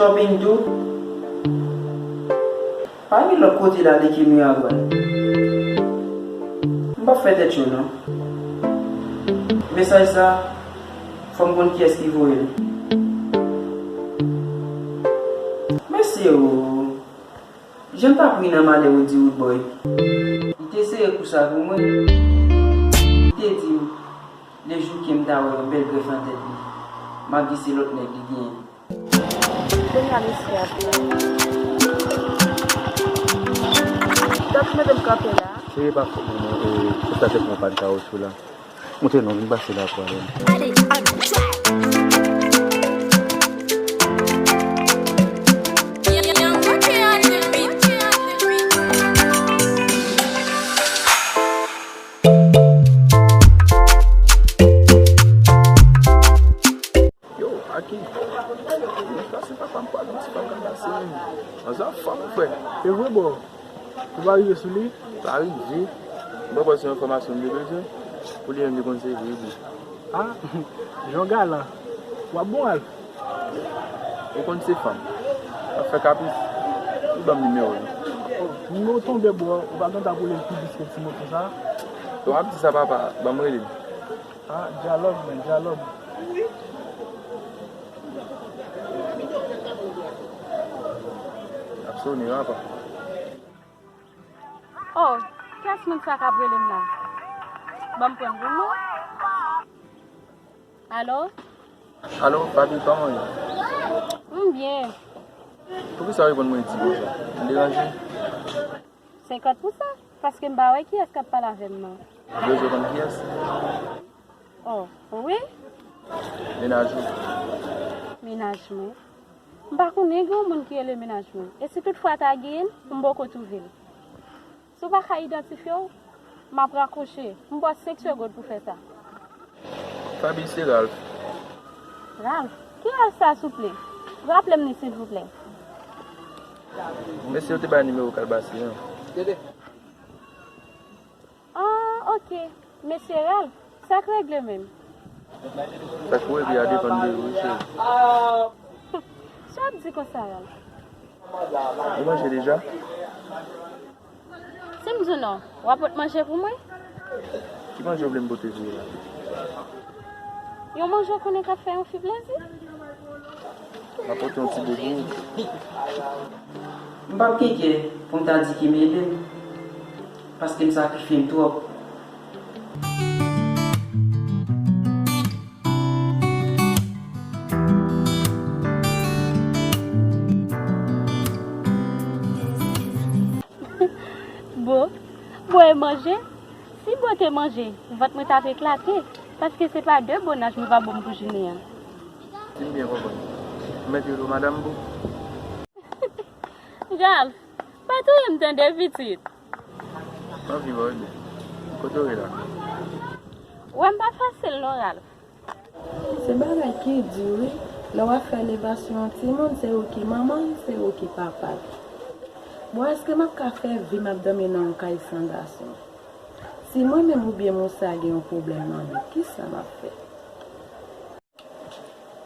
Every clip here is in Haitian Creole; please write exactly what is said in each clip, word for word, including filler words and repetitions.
Shopping tou? Pa gen lòt kote la de ke Miragwàn. M p ap fè tèt cho non. Mesaj sa, fò m konn kiyès ki voye l. Mèsi o. Jan m t ap ri nan malè ou di Roodboy. Li te sere kou sa pou mwen. Li te di m, le jou ke m ta wè yon bèl grèf nan tèt li, m ap di se lòt nèg li genyen. Kounye a mesye ap la. Gad mete m kanpe la. Se pa fòt mwen non, e, se sa te pran pann kawotchou la. Monte non, vin pase la pou avè m. Yo, Aki, mwen pase papa m pale yon ti bagay la, se yon zanfan, mon frè. E vre, bro? Ou pa rive sou li? Pa rive. Mwen panse se yon enfòmasyon m te bezwen. Pou li menm, li konn se vre, wi. Ah, Jan Galan. W ap bon, Ralph? Ou konn se fanm. W ap fè kapris. Ou ban m nimewo li. Oh, nimewo tonbe, bro. Ou pa gen tan pou li plis ke ti moto sa? Bon, w ap di sa, papa. Ban m rele l. Ah, dyalòg, men, dyalòg. Ap sone, apa. Oh, kiyès moun sa k ap rele m la? Ban m pran l pou nou. Alo? Alo, Faby, kòman w ye? M byen. Poukisa w reponn mwen di konsa? M deranje? Senkant pou san, paske m pa wè kiyès k ap pale avè m nan. Ou bezwen konn kiyès? Oh, wi? Mennaj ou. Mennaj mwen? M pa konnen gen yon moun ki rele mennaj mwen. E si toutfwa ta genyen l, m poko twouve l. Si w pa ka idantifye w, m ap rakwoche. M ba w senk segonn pou fè sa. Faby, se Ralph. Ralph? Ki Ralph sa, souple? Raple m li, silvouplè. Mesye yo te bay nimewo Kalbasyen an. Ah, ok. Mesye Ralph, sa k regle menm? Sa k pou regle a depann de ou, wi, cheri. Sa w ap di konsa, Ralph? Ou manje deja? Si m di w non, w ap pot manje pou mwen? Ki manje w vle m pote pou ou la? Yon manje w konnen k ap fè yon fi plezi. M ap pote yon ti bo pou ou. M p ap gen kè pou m ta di Kim ede m, paske m sakrifye m twòp. Bo, bo e manje? Si bo te manje, vant mwen t ap eklate, paske se pa de bo naj nou va bo m pou jounen an. Si m byen konprann, ou mèt rele w madanm Bo? Ralph, pa touye m tande pitit. M anvi wè w byen. Kote w ye la? Wè m pa fasil non, Ralph. Se bagay ki di wi. Lè w ap fè elevasyon yon timoun, se ou ki manman l, se ou ki papa l. Bon, èske m ap ka fè vi m ap dòmi nan yon kay san gason? Si mwen menm oubyen Moussa gen yon pwoblèm nan li, kisa m ap fè?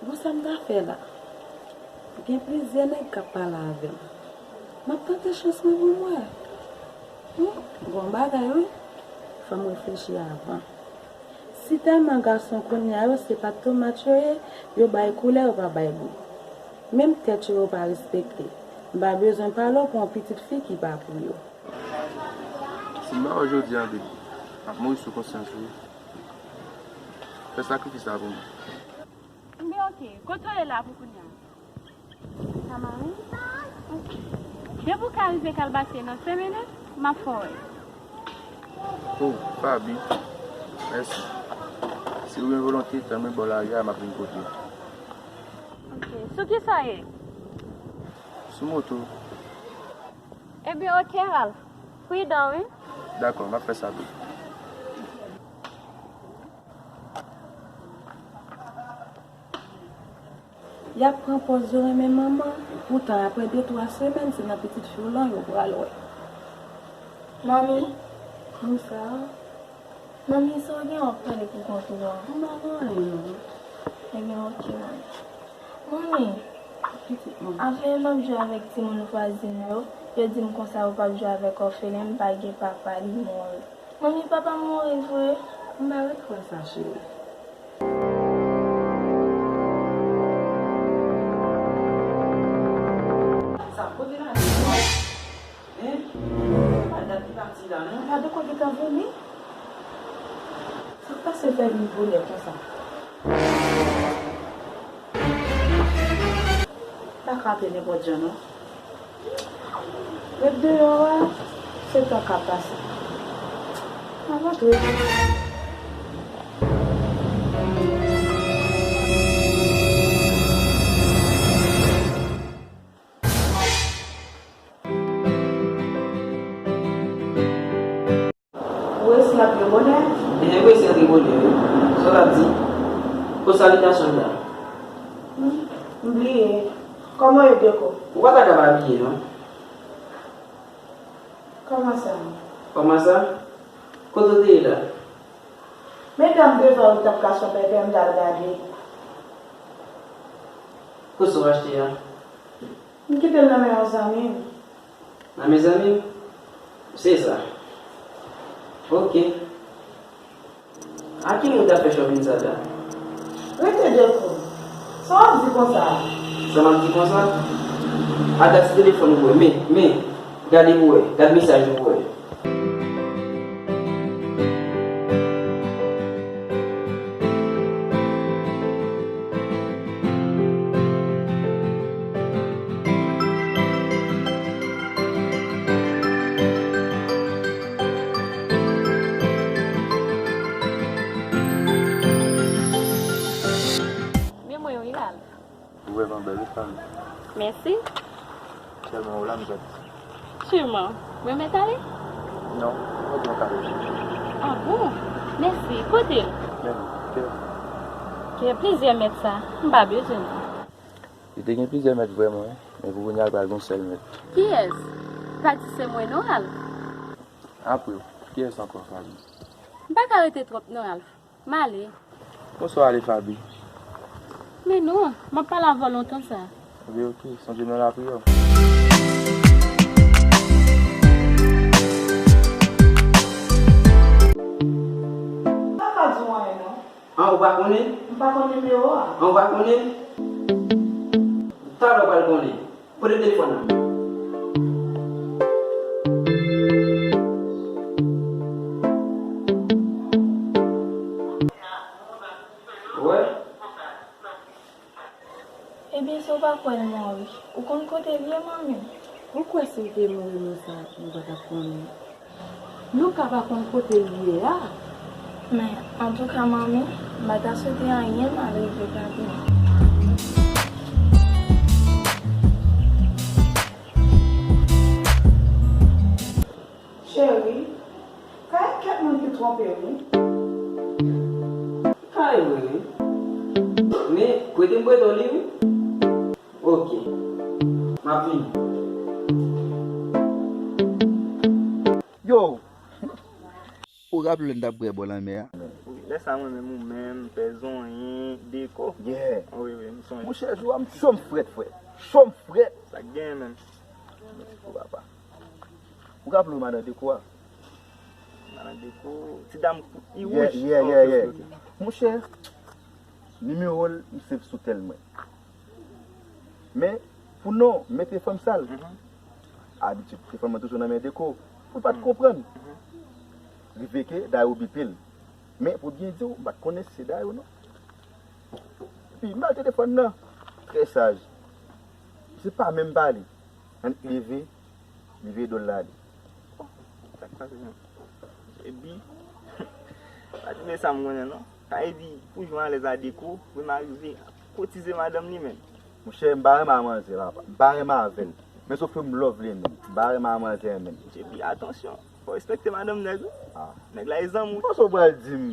Bon, sa m ta fè la? Gen plizyè nèg k ap pale avè m. M ap tante chans mwen pou m wè. Hmm, gon bagay wi. Fò m reflechi avan. Si tèlman gason kounye a yo se pa tomat yo ye, yo bay koulè, yo pa bay gou. Menm tèt yo, yo pa respekte. M pa bezwen pale w pou yon pitit fi ki pa pou yo. Si m pa wè w jodi a, baby, m ap mouri sou konsyans ou wi. Fè sakrifis la pou mwen. Ebyen, ok. Kote w ye la pou kounye a? Tamarin? Ok. Depi w ka rive Kalbasye nan senk minit, m ap fè w wè. Oh, Faby, mèsi. Si ou gen volonte, tann mwen bò lari a, m ap vin kote w. Ok. Sou ki sa w ye? Sou moto. Ebyen, ok, Ralph. Pridan, wi. Dakò, m ap fè sa tou. Y ap pran pòz yo renmen manman, poutan apre de twa semèn, se nan pitit fi w lan yo pral wè. Manmi? Konsa? Manmi, sa w gen w ap pale pou kont ou a? M pa gen anyen, non. Ebyen, ok, manmi. Manmi, Afè m ap jwe avèk timoun vwazin yo, yo di m konsa ou p ap jwe avèk òfelen, m pa gen papa, li mouri. Manmi, papa m mouri vre? M pa ret kwè sa, cheri. Sa, kote la? Hein? Se pa dat li pati la, non? Gade kote tan vini. Sa k pase fè vin bonè konsa? Pa kanpe nenpòt jan, non. Ret deyò a, se tan k ap pase. Ann antre. Ou resi antre bonè? Enhen, m resi antre bonè, wi. Sa w t ap di? Kot salitasyon m la? Hmm, m bliye. Kòman yo, Deko? Ou pa ta ka pa bliye, non. Kòman sa? Kòman sa? Kote w te ye la? Men dam devan yo t ap kase yon pèpè, m t al gade. Kote w achte a? M kite l nan men yon zanmi m. Nan men zanmi w? Se sa. Ok. A ki moun w t ap fè chòping sa la? Rete Deko. Sa w ap di konsa a? Sa m ap di konsa? Adrès telefòn ou wè, men, men, gade pou wè, gad mesaj ou wè. Men mwen wi, Ralph. Ou vrèman bèl wi, fanmi. Mèsi. Sèlman ou la m jwenn. Siman. Mwen mèt ale? Non, mwen gen yon kado chèche. Ah bon? Mèsi. Kote l? Men, kite l. Gen plizyè mèt sa. M pa bezwen l. Li te gen plizyè mèt vrèman, wi. Men pou kounye a, l pral gen yon sèl mèt. Kiyès? Pa di se mwen non, Ralph. Apre w, kiyès ankò, fanmi? M pa ka rete twòp non, Ralph. M ale. Bonswa, ale, Faby. Men non, m ap pale avè w lontan sa. Ebyen, ok, sonje m nan lapriyè w. M pa ka di w anyen non. An, ou pa konnen? M pa konn nimewo a. An, ou pa konnen? Talè w pral konnen. Kote telefòn nan? Wè. Ebyen, si w pa kwè l mouri, ou konn kote l ye, manmi? Ou kwè si l te mouri, nou sa, nou pa t ap konnen? Nou ka pa konn kote l ye a. Men, antouka, manmi, m pa ta swete anyen mal rive Faby. Cheri, ka gen kèk moun ki twonpe w, wi. Ka vre, wi. Men, prete m prete w li, wi. Ok. M ap vini. Yo! Ou raple lè n t ap bwè bò lanmè a? Wi, lè sa mwen menm, ou menm, Pè Zonyen, Deko. Yeah. Wi, wi, m sonje. Monchè, jou a m cho m frèt, frè. Cho m frèt. Sa k genyen menm? Mèsi pou papa. Ou raple w madan Deko a? Madan Deko, ti dam kou, i wouj. Yeah, yeah, yeah, yeah. Monchè, nimewo l, m save sou tèl mwen. Men, pou non, men telefòn sa l. Mhm. Abitid telefòn mwen toujou nan men Deko. Pou l pa t konprann. Mhm. Rive ke Dayo bipe l. Men, pou byen di w, m pa t konnen si se Dayo, non. Epi, m ba l telefòn nan. Trè saj. Misye pa menm pale. Annik leve, li veye do l la ale. Sa k pase menm? Epi, pa di men sa m konnen non. Sa vle di, pou jwenn alèz a Deko, pou m arive kotize madanm li menm. Monchè, m pa renmen a manzè, papa. M pa renmen avè l. Men sof ke m love li menm. M pa renmen a manzè menm. Epi, atansyon, fò w respekte madanm nèg wi. Ah. Nèg la e zanmi w. Konsa w pral di m?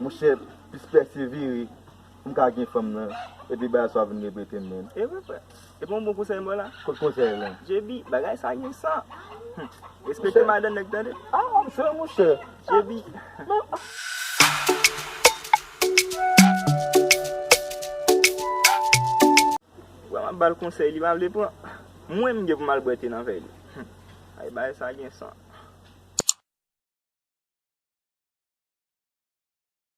Monchè, plis pèsevere pou m ka gen fanm nan, epi bagay sa vin repete m menm. E vre, frè. E pa yon bon konsèy m ba w la? Kot konsèy lan? J B, bagay sa gen san. Hmm. Respekte madanm nèg, tande? Ah, monchè, monchè. J B. Men, wè, m Ba l konsèy, li pa vle pran. Mwen, m gen pou m al bwè te nan vè li. Ay, bagay sa gen san.